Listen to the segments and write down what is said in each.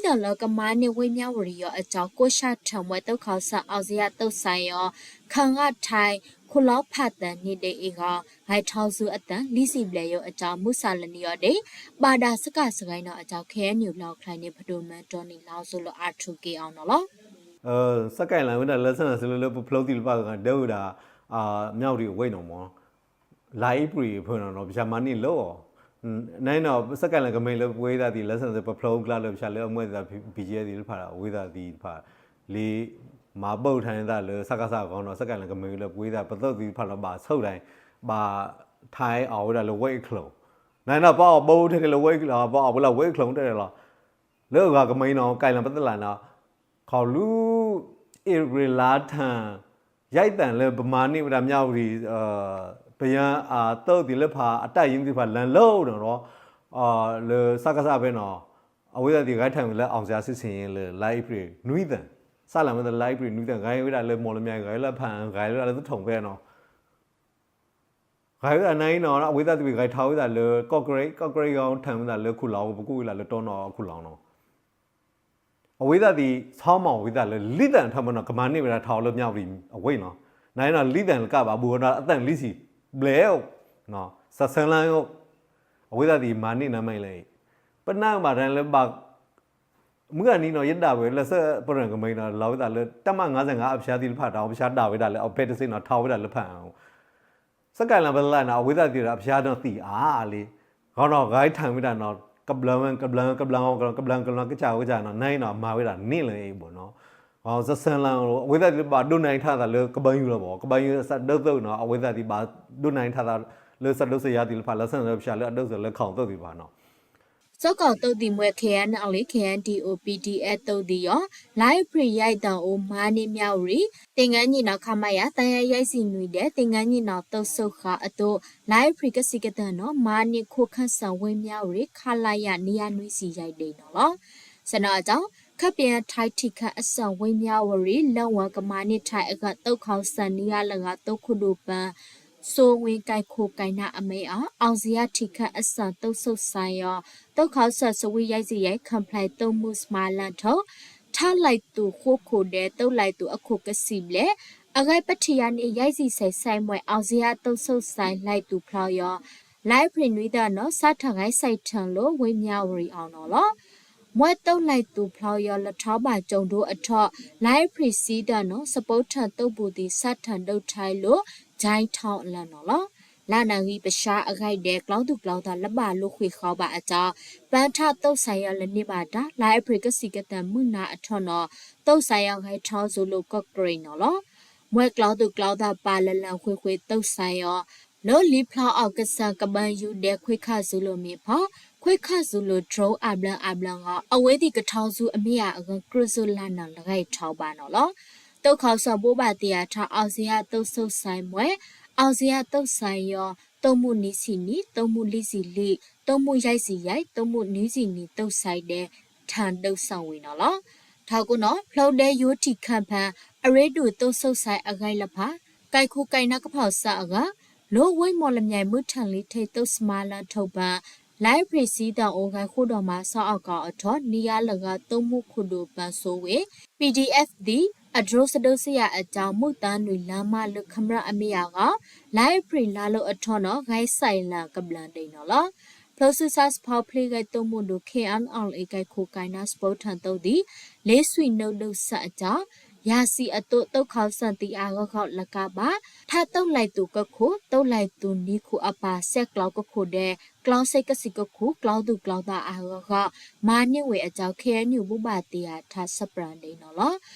တၢ်လၢကမၤန့ၢ်ဝ့ၢ်မၠၣ်ဝတံၤအီၤအကၠီ ကိၣ်ရှၣ်ထၢၣ် မွဲတိၣ်ခီစၢၣ် အီစံယၣ်တိၣ်စဲအီၤ ခၢၣ်ငၣ်ထါ ခိၣ်လီဖးသၢနံၣ်ဒ်အံၤဂီၤ ဂဲၤထီၣ်ဆူအသၢလံစံဘျဲၣ်ယိၤအကၠီ မုၢ်ဆါလၢနံၤအီၤဒ် ဘၣ်ဒါစကၤစဂဲနီၤအကၠီ ခဲအံၤနုာ်လီၤအီၤချါန့ၣ် ပဒိၣ်မၢတီနံၤလါစိၤလိၤအါထူးက့ၤအီၤနီၤလီၤ. စကဲလၢ်ဝဲဒၣ်လၢ စကဲလၢ်လၢပဖျိသ့ၣ်တဖၣ်ဂၤဒဲဝဲဒၣ် မၠၣ်ဝတံၤအဝ့ၢ်နီၤမး လါအ့ဖြ့ၣ်အဖၢနီၤ ပစးမၤန့ၢ်လၢအီၤ နနီၤ စကဲလၢ်ကမ့ၢ်လၢပဝဲသးသ့ၣ်လၢ စကဲလၢ်ပဖျိကျါလၢပစးလၢအမွဲသး ဘံကဲသ့ၣ်တဖၣ် အဝဲသးသ့ၣ်တဖၣ် လံ မၤဘၣ်ထါန့ၢ်သးလၢ စကစ အဂီၢ်နီၤ စကဲလၢ်ကမ့ၢ်လၢပဝဲသးပသိၣ်သ့ၣ်တဖၣ်လီၤ ဘၣ်ဆိၣ်ဒၣ် ဘၣ်ထါအီၤဝဲဒၣ်လၢဝ့ၢ်အချၢ နနီၤ ပအီၣ်ဘၣ်ထဲလၢဝ့ၢ်အချၢ ပအီၣ်ဝဲလၢဝ့ၢ်အချၢတဲလီၤ လၢအဂၤကမ့ၢ်နီၤ ကဲလၢ်ပသလၢ်နီၤ ခီဖျိ အ့ဖြ့ၣ်လါထၢၣ် ယဲအံၤသ့ၣ်လၢပမၤန့ၢ်ဝဲဒၣ်မၠၣ်ဝတံၤ ပယီၤအသိၣ်သ့ၣ်လၢဖးအတၢ်ယံၤသ့ၣ်တဖၣ်လၢလီၤနီၤ လၢစကစ ဖဲနီၤ အဝဲသ့ၣ်ဂဲၤထၢၣ်ဝဲလၢ အောင်ဇေယျစစ်ဆင်ရေး လၢလါအ့ဖြ့ၣ်နွံသၢ စးလၢမ့ၢ်လါအ့ဖြ့ၣ်နွံသၢ ဂဲၤဝဲဒၣ်လၢမီၣ်လမၠဲၣ် ဂဲၤဝဲလၢဖး ဂဲၤဝဲဒၣ်လၢသထူၣ်ဖဲနီၤ ဂဲၤဝဲဒၣ်နၤအံၤနီၤ အဝဲသ့ၣ်သ့ၣ်ဂဲၤထီၣ်ဝဲဒၣ်လၢကီၢ်ကရ့ၣ် ကီၢ်ကရ့ၣ်ဂီၢ်ထၢၣ်ဝဲဒၣ်လၢခိၣ်လီၤ ပကိးဝဲဒၣ်လၢတီနီၤအခိၣ်လီၤနီၤ အဝဲသ့ၣ်သ့ၣ် ဆီမီၣ်ဝဲသးလၢ လံသၣ်ထီၣ်မနီၤ ကမၤန့ၢ်ဝဲဒၣ်ထီၣ်လၢမၠၣ်ဝတံၤအဝ့ၢ်နီၤ နၤအံၤနီၤ လံသၣ်လၢကဘၣ်ဘူးဒီးအသၢလံစံဘျဲၣ် စဆၢလၢ အဝဲသ့ၣ်သ့ၣ်မၤန့ၢ်နၤမ့ၢ်လၢ ပနၢ်ဘၣ်တၢ်လၢဘၣ် မုၢ်ဂၤနံၤနီၤ ယဒၣ်ဝဲလၢစဲးပရၢၣ်ကမ့ၢ်နီၤ လီၤဝဲသးလၢ တပ်မ ငါးဆယ့်ငါး အဖျါသ့ၣ်တဖၣ်ဒီး အဖျါဒၣ်ဝဲဒၣ်လၢအဖဲတစ့ၣ်နီၤ ထီဝဲဒၣ်လၢဖး စကဲလၢ်ပသလၢ်န့ၣ် အဝဲသ့ၣ်သ့ၣ်ဒီး အဖျါနီၤသံၣ်အါအါလံ ဂီၤနီၤ ဂဲၤထၢၣ်ဝဲဒၣ်နီၤ ကဘျၢၣ် ကဘျၢၣ် ကဘျၢၣ် ကဘျၢၣ် ကဘျၢၣ် ကဘျၢၣ် ကစၢ်ဝဲကစၢ်နီၤ နၤအံၤနီၤ မၤဝဲဒၣ်န့ၣ်လၢအံၤဘၣ်နီၤ စဆၢလၢ အဝဲသ့ၣ်သ့ၣ်ဘၣ်ဒိးနၤအံၤထါသးလၢကဘၢယူၤလီၤဘၣ် ကဘၢယူၤစးဒၢသိၣ်နီၤ အဝဲသ့ၣ်သ့ၣ်ဘၣ်ဒိးနၤအံၤထါသးလၢစးဒိးစယါသ့ၣ်တဖၣ် လၢစဲးပရၢၣ်ပဖျါလၢအဒၢသိၣ်လၢခီၣ်သိၣ်သ့ၣ်တဖၣ်နီၤ စီၤကီၢ်သိၣ်သံၣ်မွဲ ခ့ၣ်အဲၣ်အလ်အ့ ခ့ၣ်အဲၣ်အၣ် ဒီး ပီၣ်ဒီးအဲၣ် သိၣ်သံၣ်အီၤ လါအ့ဖြ့ၣ်ယဲအံၤတၢ်အိၣ်မၤန့ၢ်မၠၣ်ဝတံၤ သင်္ဃန်းညီနောင် ခမရ သၢယဲၢ်ယဲၢ်ဆံနွံဒီး သင်္ဃန်းညီနောင် သိၣ်စိဃာ်အသိး လါအ့ဖြ့ၣ်ကစံးကတၢၢ်နီၤ မၤန့ၢ်ခိၣ်ခၢၣ်စးဝ့ၢ်မၠၣ်ဝတံၤ ခလရ နွံနွံဆံယဲၢ်ဒ်နီၤလီၤ. စနီၤအကၠီ ခၢၣ်ပယီၤထံထံခၢၣ်အစၢၤဝ့ၢ်မၠၣ်ဝတံၤ လၢဝၤကမၤန့ၢ်ထါအဂၤ သိၣ်ခီစၢၤနံယါလၢဂၤ သိၣ်ခိၣ်ဒိၣ်ပၢ စိဝ့ၢ်ကဲခိၣ်ကဲနၢ်အမ့ၢ်အီၤ အောင်ဇေယျထံခၢၣ်အစၢၤ သိၣ်စိဆဲအီၤ သိၣ်ခီစၢၤ စဝံယဲၢ်ဆံယဲၢ် ခၢၣ်ဖျဲးသိၣ်မုၢ်စမါလၢထီၣ် ထါလဲၤသူၣ်ဃိခိၣ်ဒဲး သိၣ်လဲၤသူၣ်အခိၣ်ကစံးဘျဲၣ် အဂဲၤပထံၣ်ယါန့ၣ် ယဲၢ်ဆံဆဲးဆဲးမွဲ အောင်ဇေယျသိၣ်စိဆဲ လဲၤသူၣ်ဖျီအီၤ လါအ့ဖြ့ၣ်နွံသၢနီၤ စးထီၣ်ဂဲၤဆဲးထၢၣ်လၢဝ့ၢ်မၠၣ်ဝတံၤအီၤနီၤလီၤ. မွဲသိၣ်လဲၤသူၣ်ဖျီအီၤ လၢထီၣ်ဘၣ်ကၠိဒိအထီၣ် လါအ့ဖြ့ၣ်ဆံသၢနီၤ စပိထၢၣ်သိၣ်ပူၤသံၣ် စးထီၣ်ဒိးထဲလၢ ကၠဲထီၣ်အလၢနီၤလီၤ. လါနၣ်ဂံၢ်ပဆါအဂဲၤဒဲး ကျီသူၣ်ကျီသးလၢဘၣ်လိာ်ဃံးဃီဘၣ်အကၠီ ပၢထၣ်သိၣ်ဆဲအီၤလၢန့ၢ်ဘၣ်တၢ် လါအ့ဖြ့ၣ်ကစံးကတၢၢ်မုၢ်နၤအထီၣ်နီၤ သိၣ်ဆဲအီၤဂဲၤထီၣ်စိၤလိာ်ကီၢ်ကရ့ၣ်နီၤလီၤ. မွဲကျီသူၣ်ကျီသးပာ်လၢလၢဃ့ဃ့ သိၣ်ဆဲအီၤ လၢလံဖျီအီၤကစၢ်ကဘၢယူၤဒဲး ခွ့ခၣ်စူၤလိာ်မ့ၣ်ဖီ ခွ့ခၣ်စူၤလိာ် drone အဘျၢအဘျၢဂီၤ အဝဲသ့ၣ်ကထီၣ်ဆူအမ့ၢ်ယၤအဂၤ ကြၢးစၢလါနၤလၢဂဲၤထီၣ်ဘၣ်နီၤလီၤ. သိၣ်ခီစၢၤဘိးဘၣ်သ့ၣ်အထါ အောင်ဇေယျသိၣ်စိဆဲမွဲ အောင်ဇေယျသိၣ်ဆဲအီၤ သိၣ်မုၢ်နွံဆံနံၣ် သိၣ်မုၢ်လွံၢ်ဆံလွံၢ် သိၣ်မုၢ်ယဲၢ်ဆံယဲၢ် သိၣ်မုၢ်နွံဆံနံၣ် သိၣ်ဆဲဒဲး ထၢၣ်ဒိၣ်စၢ်ဝံၤနီၤလီၤ. ထီၣ်ကိနီၤ ဖျိဒဲယိထံခၢၣ်ဖဲ အရ့ဒိၣ်သိၣ်စိဆဲအဂဲၤလၢ်ဖး ကဲခိၣ်ကဲနၢ်ကဖီၣ်စၢ်အဂၤ လိဝ့ၢ်မီၣ်လမၠဲၣ် မုၢ်ထၢၣ်လံထ့ၣ်သိၣ်စမါလၢထီၣ်ပၢ လါအ့ဖြ့ၣ်ဆံသၢအိၣ်ဂဲၤဃိဒီးမၤစီအီၤကီးအထီၣ် နံယါလၢဂၤ သိၣ်မုၢ်ခိၣ်ဒိၣ်ပၢစိဝ့ၢ် ပီၣ်ဒံၣ်အဲၣ်ဒံၣ် အdrone စဒုးစယၤအကၠီ မုၢ်သၢနွံလါမးလၢ ခမရ အမ့ၢ်ယၤဂီၤ လါအ့ဖြ့ၣ်လါလၢအထီၣ်နီၤ ဂဲၤဆဲးလၢကဘျၢၣ်ဒံးနီၤလီၤ. ဖျိဆူစးစဖီဖျ့ဂဲၤသိၣ်မုၢ်ဒိၣ် ခ့ၣ်အဲၣ်အလ်အ့ ကဲခိၣ်ကဲနၢ်စပိထၢၣ်သိၣ်သံၣ် လ့ဆွံနုာ်ဒုးစၢ်အကၠီ ယၤစံးအသိး သိၣ်ခီစၢၤသံၣ်အါဂီၢ်ဂီၢ်လၢကါဘၣ် ထးသိၣ်လဲၤသူၣ်ကခိၣ် သိၣ်လဲၤသူၣ်နံခိၣ်အပၢ် စဲးကျီကခိၣ်ဒဲး ကျီစ့ကစံးကခိၣ် ကျီသူၣ်ကျီသးအါဂီၢ်ဂီၢ် မၤန့ၢ်ဝဲအကၠီ ခ့ၣ်အဲၣ်ယူၣ် ဘိးဘၣ်သ့ၣ်အထါ စဲးပရၢၣ်ဒံးနီၤလီၤ.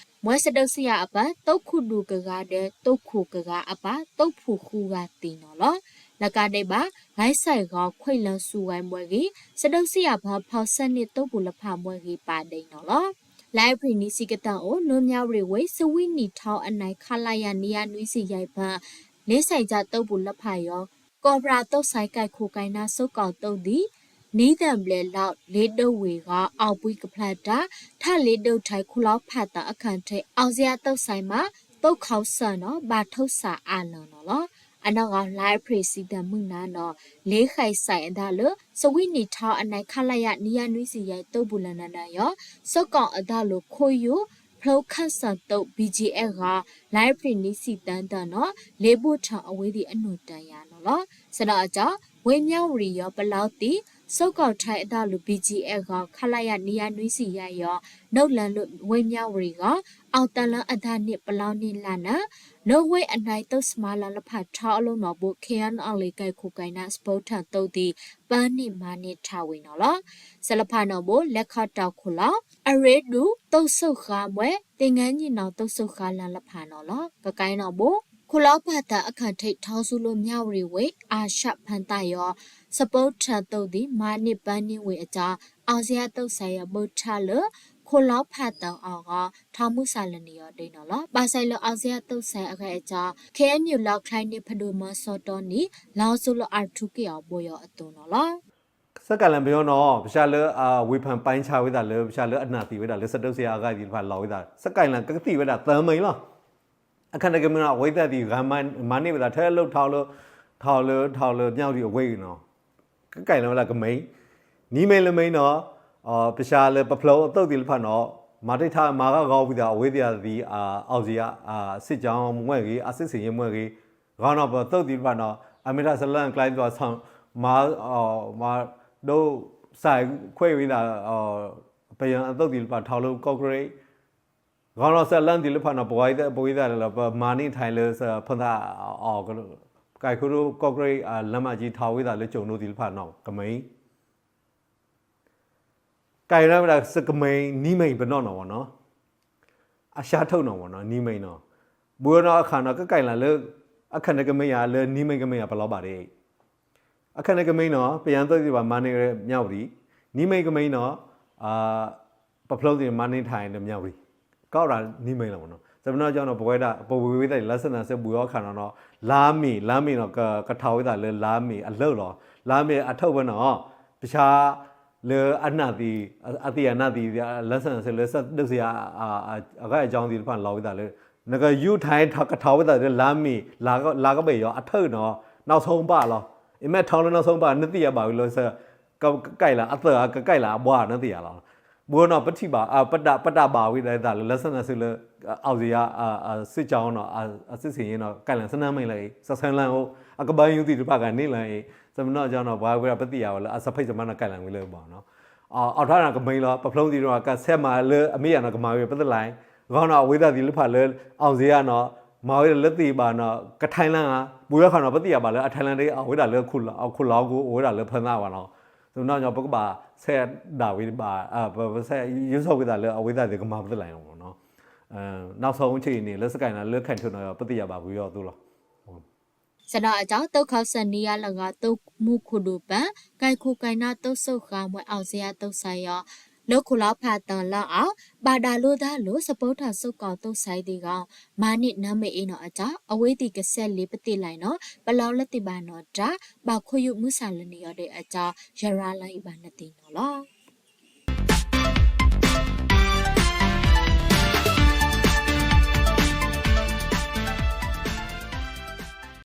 မွဲစဒုးစယၤအပၢ် သိၣ်ခိၣ်ဒူၣ်ကဂၤဒီး သိၣ်ခိၣ်ကဂၤအပၢ် သိၣ်ဖှိၣ်ဃုဂၤသံနီၤလီၤ. လၢကါဒံးဘၣ် ဂဲၤဆဲးဂီၤ ခွံလၢစူဝဲမွဲဂ့ၤ စဒုးစယၤဖီ ဖီစဲးန့ၢ်သိၣ်ပူၤလၢဖးမွဲဂ့ၤ ပာ်ဒံးနီၤလီၤ. လါအ့ဖြ့ၣ်နွံဆံကတၢၢ်အိၣ် လၢမၠၣ်ဝတံၤဝ့ၢ် စဝံနံၣ်ထီအနၢ် ခလရ နွံယါနွံဆံယဲၢ်ဖဲ လ့ဆဲးကၠၢ်သိၣ်ပူၤလၢဖးယီၤ ကီၢ်ပှၤသိၣ်ဆဲကဲခိၣ်ကဲနၢ် စိကီၢ်သိၣ်သံၣ် နံၤသၢဘျဲၣ်လီၤ လ့ဒိၣ်ဝ့ၢ်ဂီၤ အီၣ်ဘှံးကဖျါတၢ် ထးလ့ဒိၣ်ထဲ ခိၣ်လီဖးသၢအခၢၣ်ထံး အောင်ဇေယျသိၣ်ဆဲမး သိၣ်ခီစၢၤနီၤ ဘၣ်ထိၣ်စးအါလၢၤနီၤလီၤ. အနီၢ်ဂၤ လါအ့ဖြ့ၣ် စံးတၢ်မုၢ်နၤနီၤ လ့ဃဲးစဲးအသးလၢ စဝံးနံၣ်ထီအနၢ် ခလရ နွံယၤနွံဆံယဲၢ် တိၢ်ပူၤလၢနနၢၤယီၤ စ့ၢ်ကီးအသးလၢခိၣ်ယူၢ် ဖျိခၣ်စၢၣ်သိး ဘံၣ်ကၠံၣ်အဲၣ်ဂီၤ လါအ့ဖြ့ၣ်နွံဆံသၢသၢနီၤ လ့ဘိၣ်ထၢၣ်အဝ့ၢ်သ့ၣ်အနီၢ်တၢ်ယၤနီၤလီၤ. စနီၤအကၠီ ဝ့ၢ်မၠၣ်ဝတံၣ်ယီၤ ပလီသံး စ့ၢ်ကီးထဲအသးလၢ ဘံၣ်ကၠံၣ်အဲၣ်ဂီၤ ခလရ နွံယၤနွံဆံယဲၢ်ယီၤ ဒိးလၢဝ့ၢ်မၠၣ်ဝတံၣ်ဂီၤ အီၣ်တၢ်လၢအသးန့ၣ် ပလီန့ၢ်လၢ်နၢၤ လၢဝ့ၢ်အနၢ် သုးစမါလၢလဖးထီအလိၤနီၣ်ဘိ ခ့ၣ်အဲၣ်ယူၣ်လၢ ကဲခိၣ်ကဲနၢ် စပူထၢၣ်သိးသ့ၣ် ပၢန့ၢ်မၤန့ၢ်ထီၣ်ဝံၤနီၤလီၤ. စဲလဖးနီၣ်ဘိ လဲၤခီတီၢ်ခိၣ်လီၤ အရ့ဒူၣ် သုးစၢဃါဝဲ သ့ၣ်ညါနံၣ်နီၤ သုးစၢဃါလၢလဖးနီၤလီၤ. ကကဲနီၣ်ဘိ ခိၣ်လီၤဖးသၢအခၢၣ်ထံး ထီၣ်ဆူလၢမၠၣ်ဝတံၣ်ဝ့ၢ် အၤၡၣ်ဖၢသးယီၤ စပူထၢၣ်သိးသ့ၣ် မၤန့ၢ်ပၢန့ၢ်ဝံၤအကၠီ အီစံယါသုးစဲးယီၤ ဘၢထၢၣ်လၢ ခိၣ်လီၤဖးသၢအဂီၢ် ထီၣ်မုၢ်ဆါလၢနံၤယီၤဒ်နီၤလီၤ. ဘၣ်ဆၣ်လၢအီစံယါသုးစဲးအဂ့ၢ်အကၠီ ခ့ၣ်အဲၣ်ယူၣ်လၢ ကျဲန့ၣ် ဖဒိၣ်မၢစီတီနံၤ လီၤဆူလၢအထူက့ၣ်အီၤဘိယီၤအသိးနီၤလီၤ. စကဲလၣ်ပယီၤနီၤ ပစၢလၢ ဝ့ၢ်ဖၢၣ်ပၢဆါဝံၤသးလၢ ပစၢလၢအနၢ်သံၣ်ဝဲဒၣ်လၢ စတုးစယါအဂၤသ့ၣ်တဖၣ်လီၤဝံၤသး စကဲလၣ်ကသံၣ်ဝဲဒၣ်သၢမံၤလီၤ. အခါန့ၣ်ကမ့ၢ်နီၤ အဝဲသ့ၣ်သ့ၣ်ဂၤမၤန့ၢ်ဝဲသး ထဲလၢထီၣ်လၢ ထီၣ်လၢ ထီၣ်လၢမၠၣ်ဝတံၣ်အဝ့ၢ်နီၤ ကကဲလၢဝဲဒၣ်ကမ့ၢ် နံၤမ့ၢ်လၢမ့ၢ်နီၤ ပစၢလၢပဖျိအသုးသ့ၣ်တဖၣ်နီၤ မၤတ့ၢ်ထါမၤဂၤဂီၤဝံၤသး အဝဲသ့ၣ်သ့ၣ် အီစံယါ စစ်ကြောင်း မ့ၢ်ဂ့ၤ အစစ်ဆင်ရေး မ့ၢ်ဂ့ၤ ဂီၤနီၤပသုးသ့ၣ်တဖၣ်နီၤ အမ့ၢ်တၢ်စလၢၣ်ကျဲသ့ၣ်တဖၣ် မၤ မၤဒိးစဲးခွဲးဝံၤသး ပယီၤအသုးသ့ၣ်တဖၣ်ထီၣ်လၢကီၢ်ကရ့ၣ် ဂီၤနီၤစလၢၣ်သ့ၣ်တဖၣ်နီၤ ပဝဲ ပဝဲသ့ၣ်လၢပမၤန့ၢ်ထဲလၢ ဖၢသးအီၤ ကဲခိၣ်ဒိၣ်ကီၢ်ကရ့ၣ် လမ်းမကြီး ထီၣ်ဝံၤသးလၢကၠိၤနိသ့ၣ်တဖၣ်နီၤ ကမ့ၢ် ကဲလၢဝဲဒၣ်စကမ့ၢ် နံၤမ့ၢ်ပနီၣ်နီၤဝဲနီၤ အရှါထုတ်နီၤဝဲနီၤ နံၤမ့ၢ်နီၤ ဘူးနီၤအခါနီၤ ကကဲလၢ်လၢ အခါန့ၣ်ကမ့ၢ်ယၤလၢ နံၤမ့ၢ်ကမ့ၢ်ယၤပလီၤဘၣ်ဒ်အံၤ အခါန့ၣ်ကမ့ၢ်နီၤ ပယီၤသုးသ့ၣ်တဖၣ်မၤန့ၢ်မၠၣ်ဝတံၣ် နံၤမ့ၢ်ကမ့ၢ်နီၤ ပဖျိသ့ၣ်မၤန့ၢ်ထဲလၢမၠၣ်ဝတံၣ် ကီးဒၣ်နံၤမ့ၢ်လီၤဝဲနီၤ စပနီၣ်ကၠီနီၤ ပဝဲဒၣ် ပဝဲဝံၤသးလၢစနၢၣ်စ့ဘူးအီၤအခါနီၤနီၤ လါမ့ၤ လါမ့ၤနီၤ ကထီၣ်ဝဲသးလၢလါမ့ၤအလၢာ်လီၤ လါမ့ၤအထုတ်ဝဲနီၤ ပစၢ လၢအနၢ်သံၣ် အသံၣ်အနၢ်သံၣ် လၢစနၢၣ်စ့လၢ စတုးစယါ အဂၤအကၠီသ့ၣ်တဖၣ်လီၤဝံၤသးလၢ နကယူၤထဲကထီၣ်ဝဲသးလၢလါမ့ၤ လါကဘ့ၣ်ယီၤအထုတ်နီၤ နောက်ဆုံးပၢ်လီၤ အမ့ၢ်ထီၣ်လၢ နောက်ဆုံးပၢ် နသံၣ်ယါဘၣ်ဝံၤလၢ ကကဲလၢ်အသၢၣ် ကကဲလၢ်အဘှါနသံၣ်ယါလီၤ ဘူးနီၤ ပထံၣ်ဘၣ် ပတၢ်ဘၣ်ဝံၤဒၣ်သးလၢ လၢစနၢၣ်စ့လၢ အီစံယါ စစ်ကြောင်းနီၤ စစ်ဆင်ရေးနီၤ ကဲလၢ်စနၢၣ်မ့ၢ်လၢအံၤ စဆၢလၢ်အိၣ် အကဘၣ်ယူၤသ့ၣ်တဖၣ်ဂၤန့ၣ်လၢအံၤ စပနီၣ်ကၠီနီၤ ပှၤဝဲဒၣ်ပသံၣ်ယါဝဲလၢ အစဖဲစမါနီၤ ကဲလၢ်ဝံၤလၢဘၣ်နီၤ အီၣ်ထါနီၤကမ့ၢ်လီၤ ပဖျိသ့ၣ်တဖၣ် ကဆဲးမၤလၢအမ့ၢ်ယၤနီၤ ကမၤဝံၤပသလဲၣ် ဂီၤနီၤ အဝဲသ့ၣ်သ့ၣ်တဖၣ်လၢ အီစံယါနီၤ မၤဝဲဒၣ်လၢသ့ၣ်ဘၣ်နီၤ ကထဲလၢ်ဧါ ဘူးဝဲခီနီၤ ပသံၣ်ယါဘၣ်လၢအထဲလၢ်ဒ် အဝဲဒၣ်လၢ ခိၣ်လီၤကအိၣ်ဝဲဒၣ်လၢဖၢသးဘၣ်နီၤ စပနီၣ်ကၠီ ပကဘၣ်ဆဲးဒၣ်ဝံၤဘၣ် ပဆဲးယူၤဆိၣ်ဝံၤသးလၢ အဝဲသ့ၣ်သ့ၣ်ကမၤပသလဲၣ်နီၤ နောက်ဆုံးအခြေအနေ လၢစကဲလၢ်လၢခဲထုးနီၤ ပသံၣ်ယါဘၣ်ဝံၤအီၤအသိးလီၤ စနီၤအကၠီ သုးခီၣ်စၢၣ်နံၤယါလၢဂၤ သုးမုၢ်ခိၣ်ဒိၣ်ပၢ ကဲခိၣ်ကဲနၢ် သုးစၢဃါဝဲ အီစံယါသုးစဲးယီၤ လၢခိၣ်လီၤဖးသၢလၢအီၤ ဘၣ်ဒါလိာ်သးလၢ စပူထၢၣ်စ့ၢ်ကီးသုးစဲးသ့ၣ်ဂီၤ မၤန့ၢ်နၢမ့ၢ်အ့နီၤအကၠီ အဝဲသ့ၣ်ကဆဲးလ့ပသ့ၣ်လဲၣ်နီၤ ပလီလၢသ့ၣ်ဘၣ်နီၤတၢ် ဘၣ်ခိၣ်ယူၢ်မုၢ်ဆါလၢနံၤယီၤဒ်အကၠီ ယရၤလီၤအံၤဘၣ်နသ့ၣ်နီၤလီၤ.